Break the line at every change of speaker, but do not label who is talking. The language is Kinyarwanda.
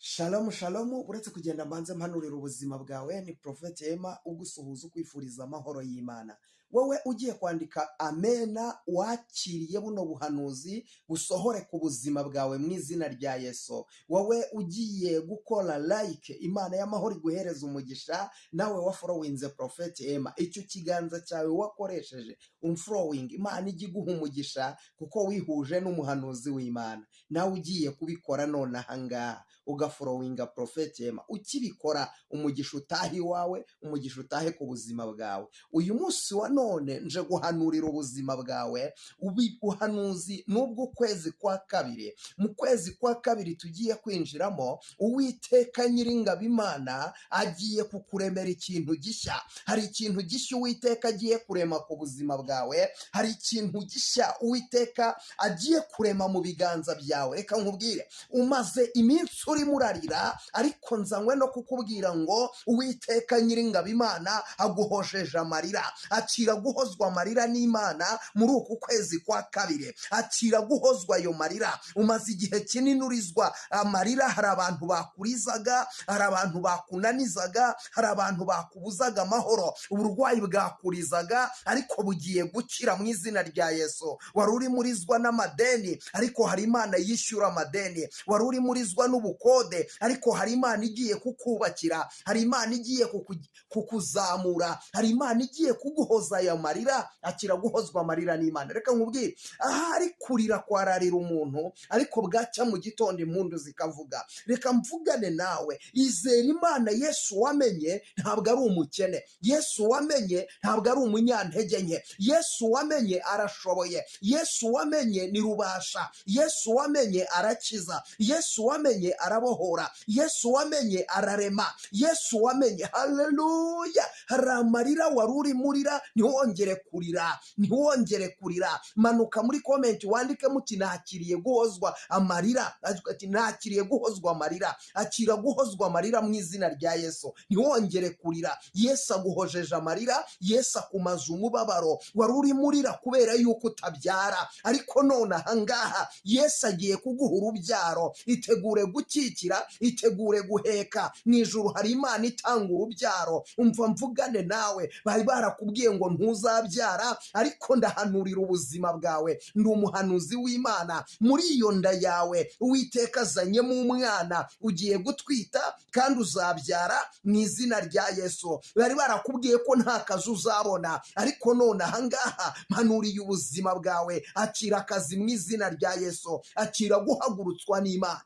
Shalom shalom. Uretse kugenda mbanze mpanurira ubuzima bwawe. Ni Prophet Emma ugusuhuza, ukwifuriza amahoro y'Imana. Wowe ugiye kwandika amena wakiriye buno buhanuzi, busohore ku buzima bwawe mu izina rya Yesu. Wowe ugiye gukora like, Imana y'amahoro iguhereza umugisha. Nawe wafollowinze Prophet Emma, icyo kiganza cyawe wakoresheje umfollowing, Imana ijya iguha umugisha kuko wihuje n'umuhanuzi w'Imana. Nawe ugiye kubikora none ahangaha ugafollowinga Prophet Emma, ukibikora umugisha utahe iwawe, umugisha utahe ku buzima bwawe. Uyu munsi wa none nje guhanurira ubuzima bwawe. Ubuhanuzi n'ubw'ukwezi kwa kabiri. Mu kwezi kwa kabiri tugiye kwinjiramo, Uwiteka Nyiringabo Imana agiye kukuremera ikintu gishya. Hari ikintu gishya Uwiteka agiye kurema ku buzima bwawe, hari ikintu gishya Uwiteka agiye kurema mu biganza byawe. Reka nkubwire, umaze iminsi urimo urarira, ariko nzanywe no kukubwira ngo Uwiteka Nyiringabo Imana aguhojeje amarira. Akira guhozwa amarira n'Imana muri uku kwezi kwa kabiri, akira guhozwa ayo marira. Umaze igihe kinini urizwa amarira. Hari abantu bakurizaga, hari abantu bakunanizaga, hari abantu bakubuzaga amahoro. Uburwayi bwakurizaga, ariko bugiye gukira mu izina rya Yesu. Wari urimo urizwa n'amadeni, ariko hari Imana yishyura amadeni. Wari urimo urizwa n'ubukode, ariko hari Imana igiye kukubakira, hari Imana igiye kukuzamura, hari Imana igiye kuguhoza aya marira. Akira guhozwa amarira n'Imana. Reka nkubwire, ahari kurira kwararira umuntu, ariko bwacya mu gitondo impundu zikavuga. Reka mvugane nawe, izera Imana. Yesu wamenye ntabwo ari umukene, Yesu wamenye ntabwo ari umunyantege nke, Yesu wamenye arashoboye, Yesu wamenye ni rubasha, Yesu wamenye arakiza, Yesu wamenye arabohora, Yesu wamenye ararema, Yesu wamenye. Haleluya! Hari amarira wari urimo urira, ntiwongere kurira, ntiwongere kurira. Manuka muri comment wandikemo uti: "Nakiriye guhozwa amarira." Ati: "Nakiriye guhozwa amarira." Akira guhozwa amarira mu izina rya Yesu, ntiwongere kurira. Yesu aguhojeje amarira, Yesu akumaza umubabaro. Wari urimo urira kubera yuko utabyara, ariko none ahangaha Yesu agiye kuguha urubyaro. Itegure gukikira, itegure guheka. Mu ijuru hari Imana itanga urubyaro. Umva mvugane nawe, bari barakubwiye ngo ntuzabyara, ariko ndahanurira ubuzima bwawe, ndi umuhanuzi w'Imana. Muri iyo nda yawe Uwiteka azanyemo umwana, ugiye gutwita kandi uzabyara mu izina rya Yesu. Bari barakubwiye ko nta kazi uzabona, ariko none ahangaha mpanuriye ubuzima bwawe, akira akazi mu izina rya Yesu, akira guhagurutswa n'Imana.